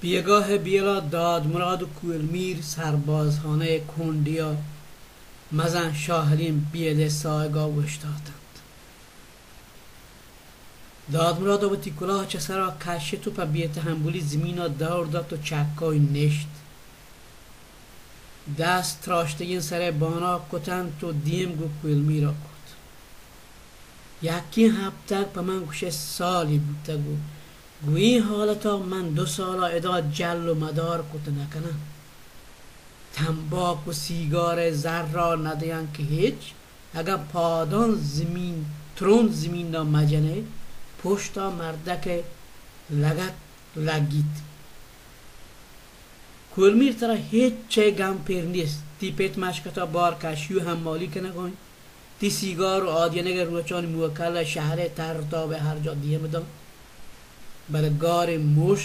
بیگاہ بیلا داد مراد و کوہل میر سربازخانہ کنڈیا مزن شاہلین بیدے سایگا اوشتاتنت۔ داد مراد وتی کلاہ چہ سرا کشت و پہ بے تحملی زمینا دور دات و چکای نشت۔ دست تراشتگین سرے بانا کتنت و دیم گو کوہل میرا کت۔ یکیں ہپتگ پہ من گوشئے سالی بوتگ و گوں اے حالتا من دو سالا ادا جل و مدار کت نکناں۔ تمباک و سیگارئے زرا ندیاں کہ ہچ، اگاں پاداں زمین، ترند زمینا مجنئے، پشتا مردکئے لگت لگیت۔ کوہل میر، ترا ہچ چئے گم پر نیست، تی پت مشکتا بار کشی و حمالی کنگا انت۔ تی سیگار و آدینگئے روچانی موکل شہرئے تر و تابئے ہر جا دیم داں۔ بلے گاریں موش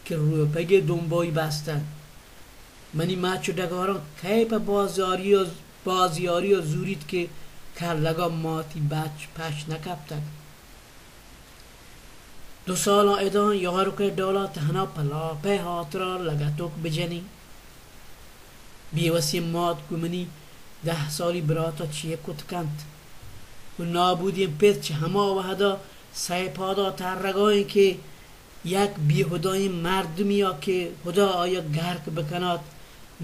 کہ روپگے دنبائی بستگ۔ منی مچ و ڈگاراں کئے پہ بازیاری و، بازیاری و زوریت کہ کلگا ماتی بچ پش نکپتگ۔ دو سالاں اداں یارکئے ڈولا تہنا پہ لاپئے ہاترا لگتوک بجنیں۔ بیوسیں مات گوں منی دہ سالی براتا چیے کت کنت؟ و نابودیں پت چہ ہما وہدا سئے پادا ترگائیں کہ یک بیہدائیں مردمیا کہ ہدا آیا گرک بکنات،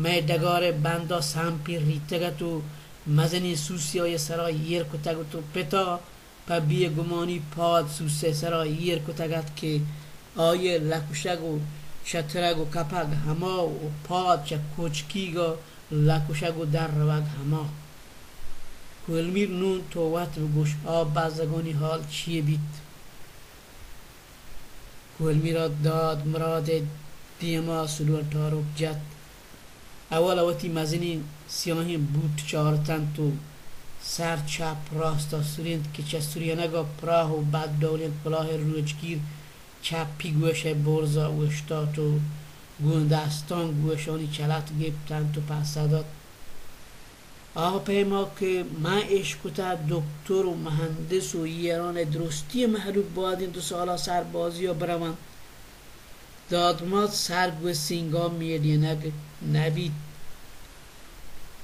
مئے ڈگارئے بندا سمپی ریتگ ات و مزنیں سوسے آیئے سرا ایر کتگ ات و پتا پہ بے گمانی پاد سوسئے سرا ایر کتگ ات کہ آییئے لکشگ و شترگ و کپگ ہما و پاد چہ کچکیگا لکشگ و در روگ ہما۔ کوہل میر، نون تو وت بگوش، آ بزگانی حال چیے بیت؟ کوہل میرا داد مرادئے دیما سلوان ٹاروک جت۔ اولا وتی مزنیں سیاہیں بوٹ چارتنت و سر چپ راستا سرینت کہ چہ سرینگا پراہ و بد ڈولیں کلاہئے روچگیر چپی گوشئے برزا اوشتات و گوں دستاں گوشانی چلت گپتنت و پسہ دات، آ پیما کہ من اشکتہ دکتر و مہندس و ایرانئے درستیئے مہلوک بادیں دو سالا سربازیا برونت، دادمراد سر گوں سینگا میڑینگ نبیت۔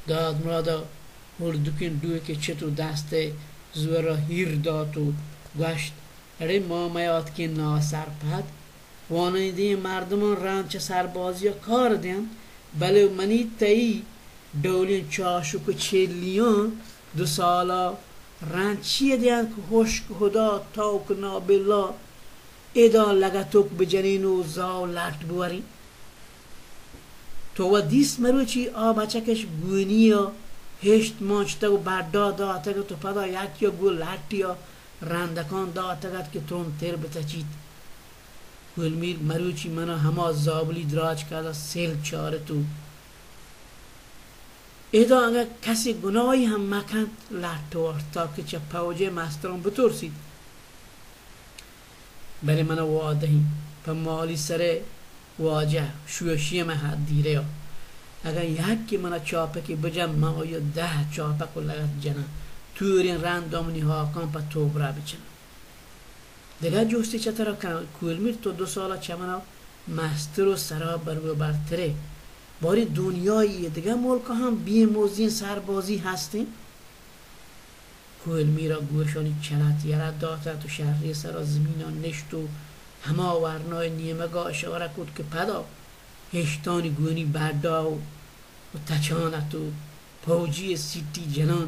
دادمرادا ہردکیں ڈوکے چت و دستئے زورا ہیر دات و گوشت، اڑے ما میاتکیں ناسرپد وانندہیں مردماں رند چہ سربازیا کار دینت، بلے منی تئی ڈولیں چاشک و چلیاں دو سالا رند چیے دینت کہ ہشک ہدا توک نابلا ادا لگتوک بجنین و زاو لٹ بورین۔ تو و دیست مروچی آ بچکش گونیا ہشت مانچتگ و بڈا داتگ و تو پدا یکیا گوں لٹیا رندکان داتگ ات کہ ترندتر بتچیت۔ کوہل میر، مروچی منا ہما زابلی دراج کادا سیل چارت و ادا اگاں کسے گناہی ہم مکنت، لٹ وارت تاکہ چہ پوجئے مستران بترسیت۔ بلے منا وادہیں پہ مالی سرئے واجہ شوشی مئے ہدیریا۔ اگاں یکے منا چاپکے بجن، من آئیا دہ چاپک و لگت جناں۔ توریں رندا منی ہاکاں پہ توبرا بچناں۔ دگہ جستے چہ ترا کناں، کوہل میر، تو دو سالا چہ منا مستر و سرا برو برترے۔ باری دنیای دگہ ملکا ہم بے مزدیں سربازی ہستیں؟ کوہل میرا گوشانی چلات یلہ دات ات و شرے سرا زمینا نشت و ہما ورنای نیمگا اشارہ کت کہ پدا ہشتانی گونی بڈا و، و تچان ات و پوجی سیٹی جنان۔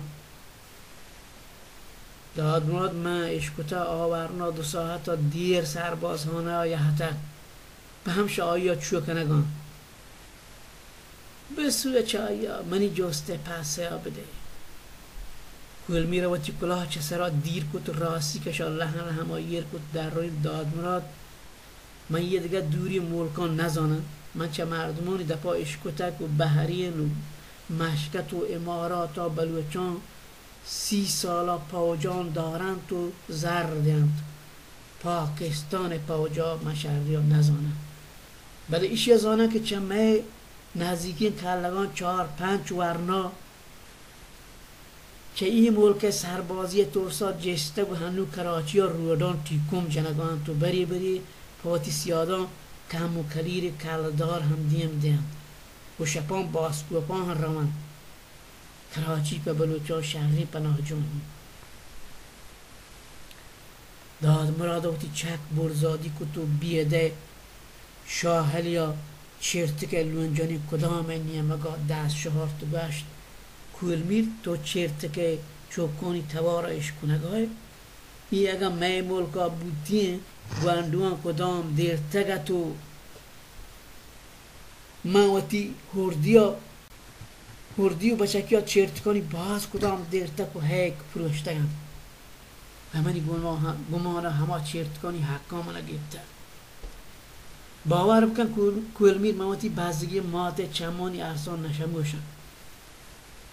دادمراد، من اشکتہ آ ورنا دو ساعتا دیر سربازخانہ یہتہ، پہ ہمشا آئیا چو کنگاں؟ بسوچ آئیا، منی جستئے پسیا بدئے۔ کوہل میرا وتی کلاہ چہ سرا دیر کت و راستی کشا لہن لہما ایر کت، درائینت۔ دادمراد، من اے دگہ دوریں ملکاں نزاناں۔ من چہ مردمانی دپا اشکتگ و بحرین و مشکت و اماراتا بلوچاں سی سالا پوجان دارنت و زر دینت۔ پاکستانئے پوجا من شریا نزاناں۔ بلے اشیا زاناں کہ چہ مئے نزیکیں کلگاں چار پنچ ورنا چہ اے ملکئے سربازیئے ترسا جستگ و ہنو کراچیا روڈاں ٹیکم جنگا انت و برے برے پہ وتی سیاداں کم و کلیر کلدار ہم دیم دینت و شپاں باسکوپاں ہم رونت۔ کراچی پہ بلوچاں شریں پناہ جاہے۔ داد مراد ء وتی چک برزادی کت و بیدے شاہلیا چیرتکے لونجانی کدامے نیمگا دست شہارت و گشت، کول میر، تو چیرتکے چوکانی توارا اشکنگائے؟ ای اگاں مئے ملکا بوتیں گونڈواں کدام دیرتگ ات و من وتی ہردیا، ہردی و بچکیا چیرتکانی باز کدام دیرتک و ہیک پروشتگ انت۔ پہ منی گمان، گمانا ہما چیرتکانی حقاں منا گپتگ۔ باور بکن کول، کول میر، من وتی بزگی مات ء چمانی ارساں نشموشاں۔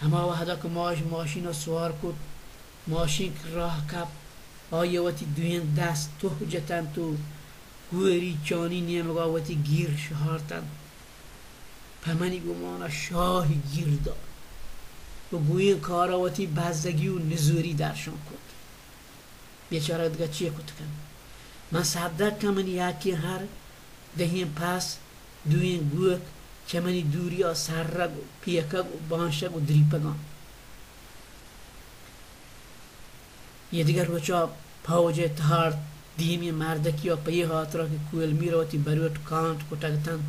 ہما وہدا کہ ما اش ماشین ء سوار کت، ماشین کہ راہ کپت، آئی ء وتی دوئیں دست توہ جتنت و گوریچانی نیمگا وتی گیر شہارتنت۔ پہ منی گمان ء شاہی گیر دات و گوئیں کارا وتی بزگی و نزوری درشان کت۔ بیچارگ دگہ چے کت کنت؟ من سدک کن منی یکیں ہر، دہیں پس، دوئیں گوک چہ منی دوریا سرگ و پیکگ و بانشگ و دریپگاں۔ یہ دگہ روچا پوج ء تہارت دیمی مردکیا پہ یہ ہاترا کہ کول میر وتی بروٹ کانٹ کٹگ تنت۔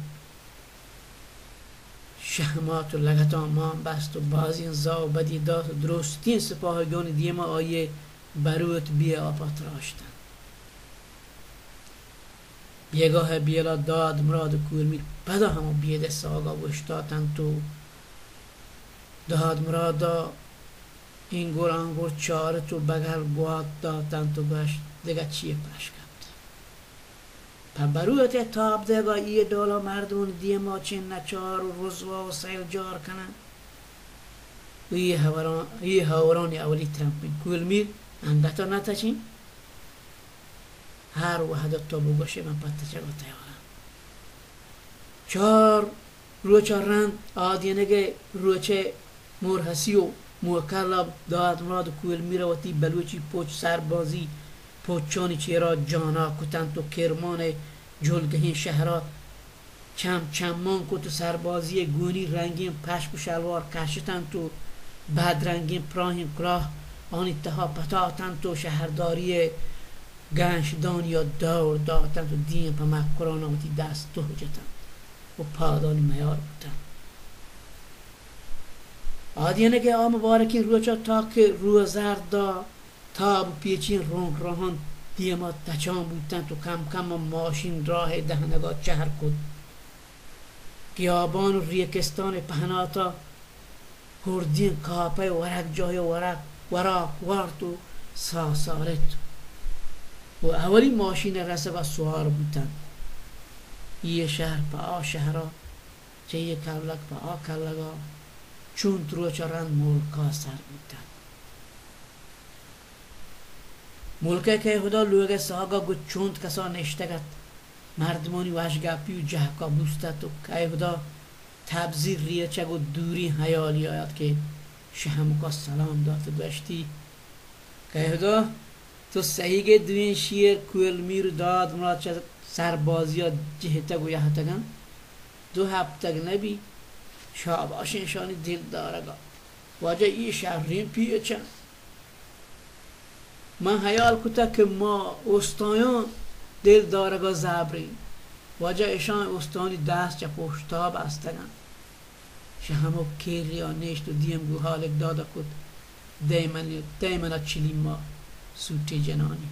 شہمات و لگتاں مان بست و بازیں زاہ و بدی دات و درستیں سپاہیگانی دیما آئی ء بروت بے آپا تراشتنت۔ بیگاہ ء بیلا داد مراد و کول میر پدا ہما بیدے ساگا اوشتاتنت و داد مرادا اینگور آنگور چارت و بگل گوات داتنت و گشت، دگہ چیے پش کپت؟ پہ بروت ء تاب دئیگا اے ڈولا مردمانی دیما چہ نچار و رزوا و سیل جار کنن۔ و اے ہوران، اے ہورانی اولی ترمپ انت۔ کول میر، انگت ء نہ تچین۔ ہر وہد ء تو بگوشے من پہ تچگ ء تیار آں۔ چار روچ ء رند آدینگ ء روچ ء مورہسی و موکل ء داد مراد و کول میر ء وتی بلوچی پوچ سربازی پوچانی چیرا جانا کتنت و کرمان ء جلگہیں شہرا چم چمان کت و سربازی ء گونی رنگیں پشک و شلوار کشتنت و بد رنگیں پراہیں کلاہ آنی تہا پتاتنت و شہرداری ء گنشدانیا دور داتنت و دیم پہ مکراناں وتی دست توہ جتنت و پادانی میار بوتنت۔ آدینگ ء آ مبارکیں روچا تا کہ روزردا تاب و پیچیں رونک راہاں دیما تچان بوتنت و کم کم ماشین راہ ء دہنگا چہر کت۔ گیابان و ریکستان ء پہناتا ہردیں کاپئے ورگ جاہے ورگ، وراک وارت و ساسارت و اولی ماشین ء رسگ ء سوار بوتنت۔ اے شہر پہ آ شہرا، چہ اے کلگ پہ آ کلگا چنت روچ ء رند ملکا سر بوتنت۔ ملک ء کئے ہدا لوگ ء ساگ ء گوں چنت کسا نشتگ ات۔ مردمانی وشگپی و جہکا بوست ات و کئے ہدا تبزی ریچگ و دوری ہیالی آیات کہ شہمکا سلام دات و گوشتی، کئے ہدا، تو سہیگے دوئیں شیر کول میر و داد مراد چہ سربازیا جہتگ و یہتگ انت۔ دو ہپتگ نبی، شاباش انت اشانی دل دارگا۔ واجہ، اے شریں پیچ انت۔ من ہیال کتگ کہ ما استایاں دل دارگا زبریں۔ واجہ، اشاں استانی دست چہ پشتا بستگ انت۔ شہ ہمک کیریا نشت و دیم گوں ہالک دادا کت، دئے من، دئے منا چلیما سوٹی جنانی۔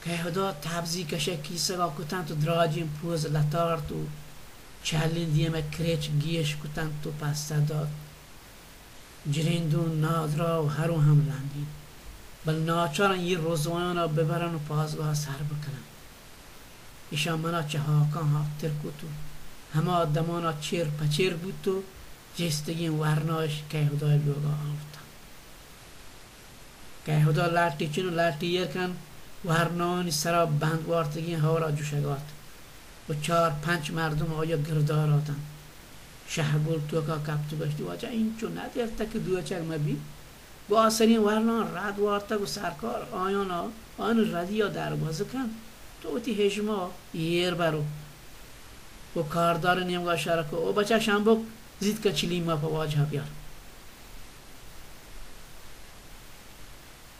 کئے ہدا تبزی کشئے کیسگا کتنت و دراجیں پوز لتارت و چلیں دیمئے کرچ گیش کتنت و پسہ دات، جریندون نادراہ و ہرو ہم لنگین، بل ناچارن اے رزوایانا ببرن و پاسگاہا سر بکنن۔ اشاں منا چہ ہاکاں ہاکتر کت و ہما دمانا چیر پہ چیر بوت و جستگیں ورنایش کئے ہدائے لوگا آورتاں۔ کئے ہدا لٹی چن و لٹی ایر کن، ورنایانی سرا بند وارتگیں ہورا جوشگ آت و چار پنچ مردم آیا گردار آتنت۔ شہگل توکا کپت و گوشتی، واجہ، اینچو ندیرتگ کہ دوچگ مبی۔ گواسریں ورناں رد وارتگ و سرکار آیانا آن ردیا درگوز کنت۔ تو وتی ہژما ایر بر و کاردار نیمگا اشارہ کو، او بچا شمبک، زیت کن چلیما پہ واجہ بیار۔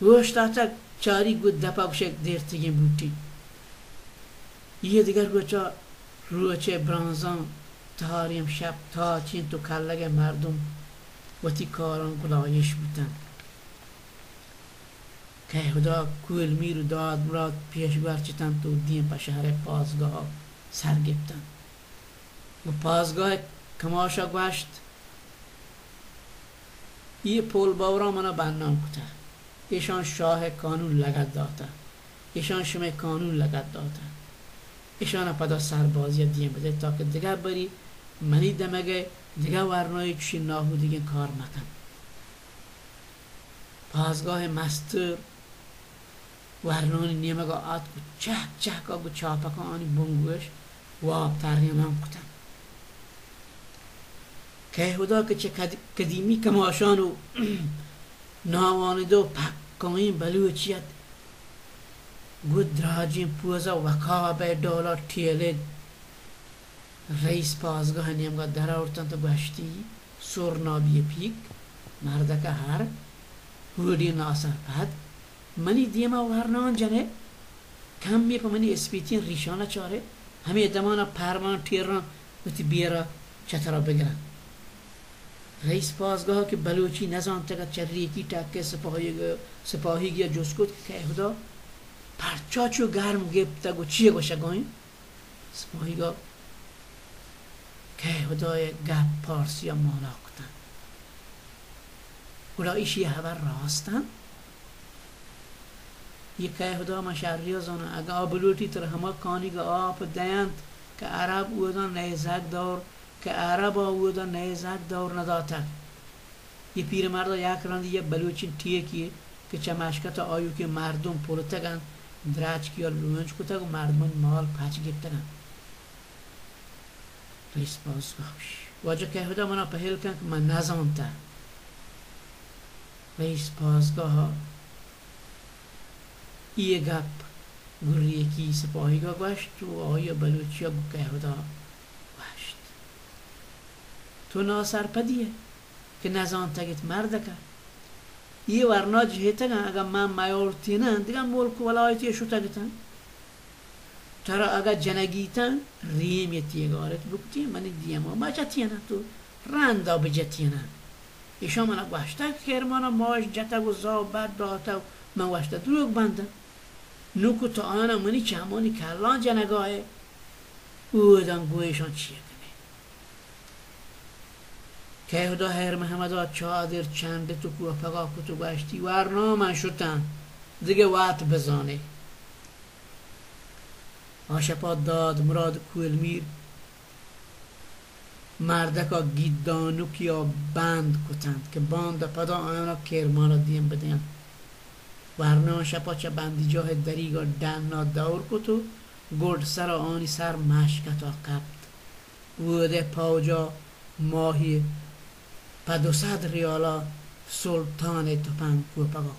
اوشتاتگ چاری گو دپا گوشگ دیرتگیں بوٹی۔ یہ دگر روچا، روچے برانزاں تہاریم شپ تاچینت و کلگئے مردم وتی کاراں گلائیش بوتنت۔ کہہدا، کول میر و داد مراد پیش گورچ اتنت و دیم پہ شہرئے پاسگاہا سر گپتنت۔ گوں پاسگاہئے کماشا گوشت، اے پول باوراں منا بنام کتہ، ایشاں شاہئے کانون لگت داتہ، ایشاں شمئے کانون لگت داتہ۔ ایشانا پدا سربازیا دیم بدئے تاکہ دگہ بری منی دمگئے دگہ ورنایے چشیں ناہودیگیں کار مکنت۔ پاسگاہئے مستر ورنانی نیمگا آتک و چہک چہکا گوں چاپکانی بنگوش واب ترینان کتنت۔ کہہدا کہ چہ قد-، قدیمی کماشان و ناواندہ و پکائیں بلوچے ات، گوں دراجیں پوزا وقابئے ڈولا ٹیلگ رئیس پاسگاہئے نیمگا در آورتنت و گوشتی، سور نابی پیک، مردکہ ہر، ہوڈی ناسرپد، منی دیما ورنان جنئے، کمے پہ منی اسپیتیں ریشانا چارئے، ہمے دمانا پرمان ٹیراں وتی بیرا چہ ترا بگراں۔ رئیس پاسگاہ کہ بلوچی نزانتگ ات، چہ ریکی ٹکئے سپاہیگ-، سپاہیگیا جست کت کہ کہہدا پرچا چو گرم گپتگ و چیئے گوشگا انت؟ سپاہیگا کہہدائے گپ پارسیا مانا کتنت۔ گڑا ایشی ہبر راست انت؟ یہ کہہدا من شریا زاناں، اگاں آ بلوٹی ترا ہما کانیگا آپ دینت کہ عرب اودا نیزگ دور، کہ عربا اودا نیزگ دور نداتگ۔ یہ پیرمردا یک رندی یک بلوچیں ٹیکے کہ چہ مشکتا آیوکیں مردم پلتگ انت، درچکیا لونج کتگ و مردمانی مال پچ گپتگ انت۔ رئیس پاسگاہ گوشی، واجہ کہہدا منا پہل کن کہ من نزانتہ۔ رئیس پاسگاہا اے گپ گوں ریکی سپاہیگا گوشت و آئیا بلوچیا گوں کہہدا گوشت، تو ناسرپدی ئے کہ نزانتگ ات مردکہ۔ اے ورنا جہتگاں، اگاں من میارتیناں، دگہ ملک و ولایتے شتگ اتاں۔ ترا اگاں جنگیتاں، ریم یے تیگارت بکتیں، منی دیما مجتیناں، تو رندا بجتیناں۔ ایشاں منا گوشتگ، کرمانا ماش جتگ و زاہ بد داتگ، من گوشتہ دروگ بنداں۔ نوں کہ تو آیانا منی چمانی کلاں جنگا ئے، اوداں گوں ایشاں چی کنئے؟ کہہدا ہیر محمدا چادر چنڈت و کوپگا کت و گوشتی، ورنا من شتاں، دگہ وت بزانے۔ آ شپا داد مراد کول میر مردکا گیدانکیا بند کتنت کہ باندا پدا آیانا کرمانا دیم بدینت۔ ورنا آ شپا چہ بندیجاہئے دریگا ڈنا دور کت و گڈسرا آنی سر مشکتا کپت۔ اودئے پوجا ماہی پہ دو سد ریالا سلطانئے تپنگ کوپگا